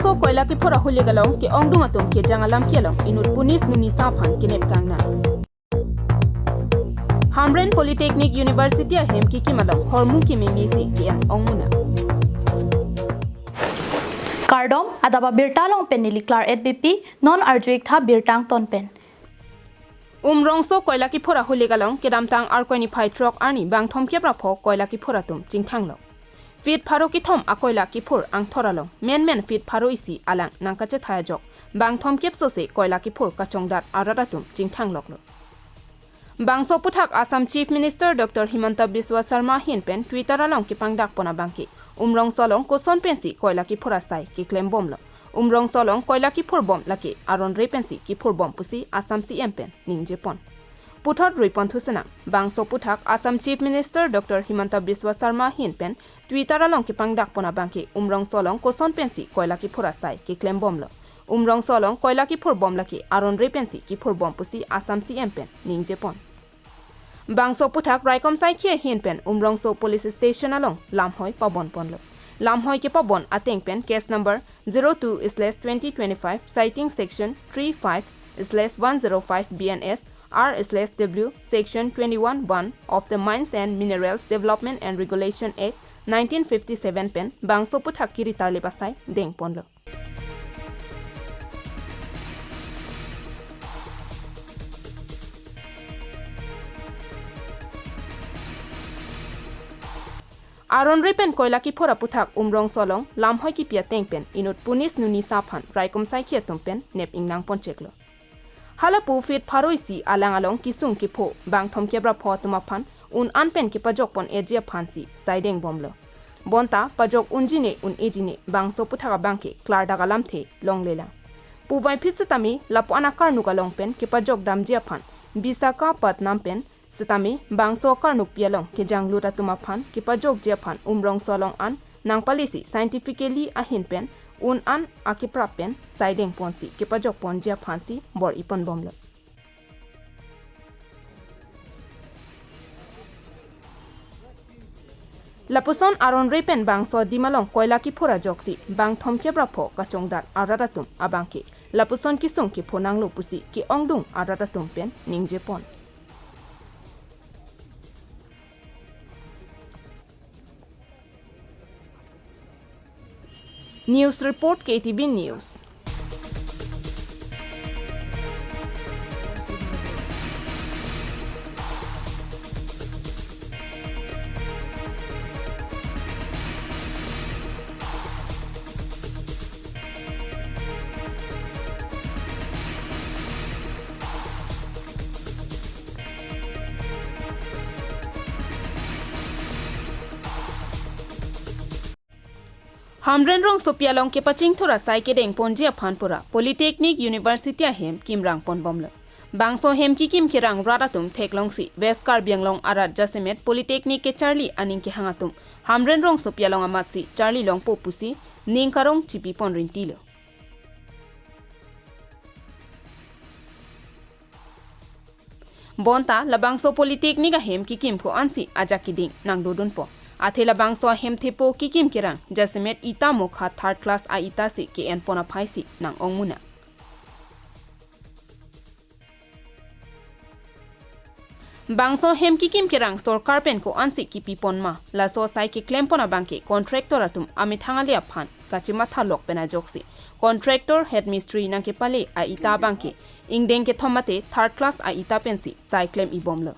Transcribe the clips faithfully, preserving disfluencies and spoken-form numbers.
Umrongso koila kiphur ahulik along ke-ongdung atum kejang alam ke along inut Punis Nunisa aphan kenep kangnang. Hamren Polytechnic University ahem kikim along hormu kememesi ke-en ongmunang. Kardom, adap abirta along pen neli Claret Beypi, non arju-ik tha birta angton pen. Umrongso koila kiphur ahulik along kedamtang Arkoi niphai throk arni bang thomkep ra pho koila kiphur atum chingthanglok. Feet pharo kethom akoila kiphur angthor along menmen feet pharo isi alang nangkachethai ajok bang thomkep sose koila kiphur kachongdat arat atum chingthangloklo. Bangso aphuthak Assam Chief Minister Doctor Himanta Biswa Sarma ahin pen Twitter along kepangdak pon abangke Umrongso along koson pensi koila kiphur asai keklem bomlo. Umrongso along koila kiphur bom lake aron re pensi kiphur bom pusi Assam C M pen ningje pon. Puthot rui pon thusenang, bangso aphuthak Assam Chief Minister Doctor Himanta Biswa Sarma ahin pen Twitter along kepangdak pon abangke Umrongso along koson pensi koila kiphur asai keklem bomlo. Umrongso along koila kiphur bom lake aron re pensi kiphur bom pusi Assam C M pen ningje pon. Bangso aphuthak raikom saikhi ahin pen Umrongso Police Station along lamhoi pabon ponlo. Lamhoi kepabon ateng pen case number zero two slash twenty twenty-five, citing section three five slash one zero five B N S R slash W, section twenty-one one of the Mines and Minerals Development and Regulation Act nineteen fifty-seven pen bangso aphuthak kiri tarlip asai deng ponlo. Aron re pen koila kiphur aphuthak Umrongso along lamhoi kipi ateng pen inut Punis Nunisa aphan raikom saikhi atum pen nep ingnang poncheklo. Halapu feet pharo isi alang along kisung kepho bang thomkep ra pho atum aphan un an pen kepajok pon eji aphansi sai deng bomlo. Bonta pajok unji ne un-eji ne bangso aphuthak abangke klardak alamthe longlelang. Puvoiphit setame lapu-an akarnuk along pen kepajok damji aphan Visakhapatnam pen setame bangso akarnukpi along kejanglut atum aphan kepajokji aphan Umrongso along an nangpalesi scientifically ahin pen un an akeprap pen sai deng ponsi kepajok ponji aphansi bor-i pon bomlo. Lapuson aron re pen bangso adim along koila kiphur ajoksi bang thomkep ra pho kachongdat arat atum abangke lapuson kisung kepho nanglo pusi ke-ongdung arat atum pen ningje pon. News report, K T V News. Hamren rongsopi along kepachingthur asai kedeng ponji aphan pura Polytechnic University ahem kimrang pon bomlo. Bangso hem kikim kerang rat atum theklongsi West Karbi Anglong arat jasemet Polytechnic kecharli aning kehang atum Hamren rongsopi along amatsi charli longpo pusi ning karong chipi pon rintilo. Bonta labangso Polytechnic ahem kikim ko-ansi ajak keding nangdodunpo. Athe labangso ahem thepo kikim kerang jasemet ita mokha third class a-ita si ke-en pon aphaisi nang-ongmunang. Bangso hem kikim kerang sorkar pen ko-ansi kipi pon ma, laso asai keklem pon abangke contractor atum amethang ale aphan kachematha lok pen ajoksi contractor head mistri nangkepale a-ita abangke ingdeng kethom mate third class a-ita pensi sai klem-i bomlo.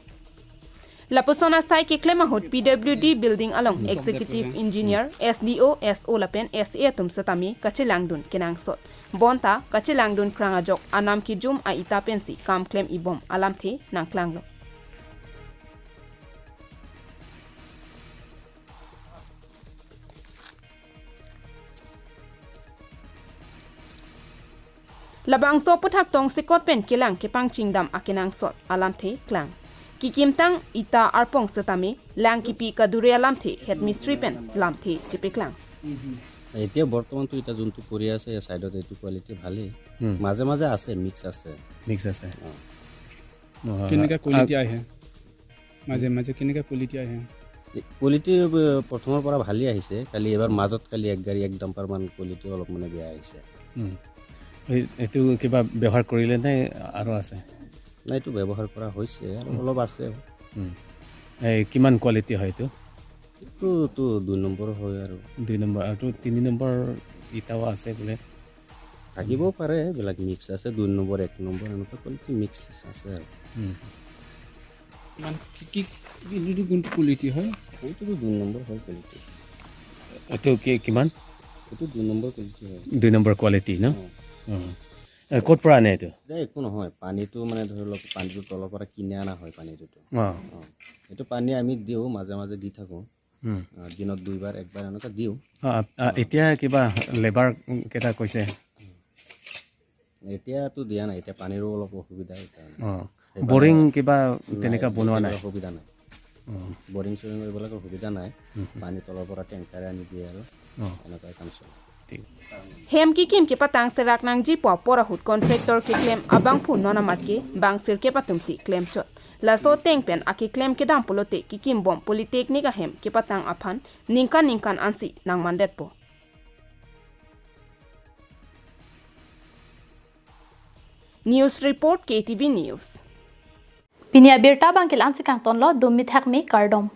Lapuson asai keklem ahut P W D building along executive engineer, S D O, S O lapen S A atum setame kachelangdun kenangsot. Bonta kachelangdun krang ajok anam kejum a-ita pensi kam klem-i bom alamthe nangklanglo. Labangso aphuthak tongsekot pen kelang kepangchingdam akenangsot alamthe klang. Kikimtang ita arpong setame lang kipi kadure alamthe head mistri pen lamthe chepeklang. এতিয়া বৰ্তমানতো এতিয়া যোনটো কৰি আছে, এই চাইডত এইটো কোৱালিটি ভালেই। হুম। মাজে মাজে আছে, মিক্স আছে। মিক্স আছে। অ। অ, কেনেকা আ- কোৱালিটি আহে? মাজে মাজে কেনেকা কোৱালিটি আহে? কোৱালিটি প্ৰথমৰ পৰা ভালেই আহিছে, খালি এবাৰ মাজত খালি এক গাড়ী এক ডাম্পাৰমান কোৱালিটি অলপ মানে বেয়া আহিছে। উম। এই- এইটো কিবা ব্যৱহাৰ কৰিলে নে আৰু আছে? নাই, এইটো ব্যৱহাৰ কৰা হৈছে আৰু অলপ আছে। উম। এই কিমান কোৱালিটি হয় এইটো? এইটোতো দুই নম্বৰ হয় আৰু। দুই নম্বৰ আৰু তিনি নম্বৰ ইটাও আছে বোলে। থাকিবও পাৰে, এইবিলাক মিক্স আছে, দুই নম্বৰ এক নম্বৰ এনেকুৱা কোৱালিটি মিক্স আছে আৰু। উম। মানে কি কি এইটো কোনটো কোৱালিটি হয়? এইটোতো দুই নম্বৰ হয় কোৱালিটি। এইটো কি কিমান? এইটো দুই নম্বৰ কোৱালিটি হয়। দুই নম্বৰ কোৱালিটি ন? অ। অ। এ, ক'ৰ পৰা আনে এইটো? এতিয়া একো নহয়, পানীটো মানে ধৰি লওক পানীটো তলৰ পৰা কিনি অনা হয় পানীটোতো। অ। অ। এইটো পানী আমি দিওঁ, মাজে মাজে দি থাকোঁ। উম। অ, দিনত দুইবাৰ একবাৰ এনেকুৱা দিওঁ। অ, আ- আ- এতিয়া কিবা লেবাৰ কেইটা কৈছে? এতিয়াতো দিয়া নাই, এতিয়া পানীৰো অলপ অসুবিধা সেইকাৰণে। অ। বৰিং কিবা নাই, তেনেকুৱা বনোৱা নাই? এইবিলাক সুবিধা নাই। অ। বৰিং চৰিং এইবিলাকৰ সুবিধা নাই। পানী তলৰ পৰা টেংকাৰে আনি দিয়ে আৰু অ। এনেকুৱাই কাম চলে। ঠিক। Hem kekim kepatang serak nangji pu apor ahut contractor keklem abangphu non amat ke bangsir kepatumsi klemchot. Laso ateng pen akeklem kedam pulote kekimbom polytechnic ahem kepatang aphan ningkan ningkan ansi nangmandetpo. News report, K T V News. Pini abirta abang ke la-ansi kangtonlo, dum mithak mi kardom.